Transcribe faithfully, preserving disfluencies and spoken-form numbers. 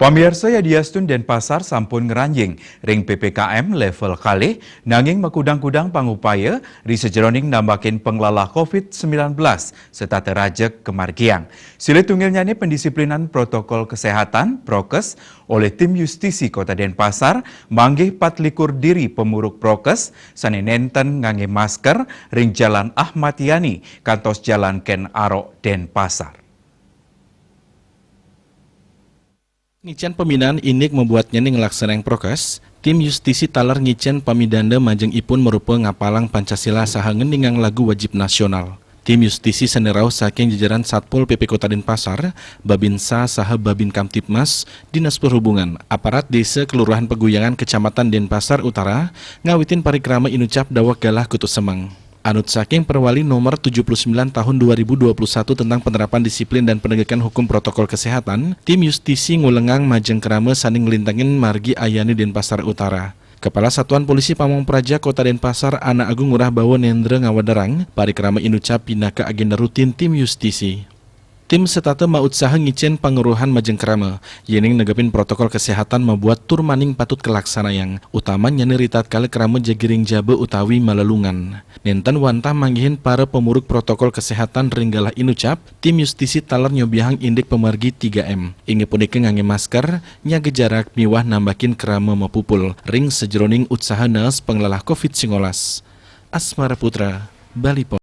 Pamiarsa, yadiastun Denpasar sampun ngranjing ring P P K M level kalih, nanging makudang-kudang pangupaya ri sajeroning nambakin panglalah covid sembilan belas setata rajeg kamargiang. Silih tunggilnyane pendisiplinan protokol kesehatan, prokes, olih tim justisi Kota Denpasar, manggih patlikur diri pamuruk prokes sane nenten ngangge masker ring Jalan Ahmad Yani kantos Jalan Ken Arok, Denpasar. Ngicen pamidan indik mabuatnyane nglaksanayang prokes, tim justisi taler ngicen pamidanda majeng ipun marupa ngapalang Pancasila saha ngeningang lagu wajib nasional. Tim justisi sane rauh saking jajaran Satpol P P Kota Denpasar, Babinsa saha Babin Kamtibmas, Dinas Perhubungan, aparat desa kelurahan Peguyangan Kecamatan Denpasar Utara, ngawitin parikrama inucap daweg galah kutu semeng. Anut saking Perwali nomor tujuh puluh sembilan tahun dua ribu dua puluh satu tentang penerapan disiplin dan penegakan hukum protokol kesehatan, tim justisi ngulengang majeng krama sane nglintangin margi ayane Denpasar Utara. Kepala Satuan Polisi Pamong Praja Kota Denpasar, Anak Agung Ngurah Bawa Nendra ngawedarang, parikrama inucap pinaka agenda rutin tim justisi. Tim setata mautsaha ngicen pangeruhan majeng krama, yening negepin protokol kesehatan mabuat tur maning patut kalaksanayang, utamanyane ritatkala krama jagi ring jaba utawi malelungan. Nenten wantah manggihin para pamuruk protokol kesehatan ring galah inucap, tim justisi taler nyobiahang indik pamargi tiga M. Inggih punika ngangge masker, nyaga jarak miwah nambakin krama mapupul ring sajeroning utsaha naes panglalah covid sembilan belas. Asmara Putra, Bali Post.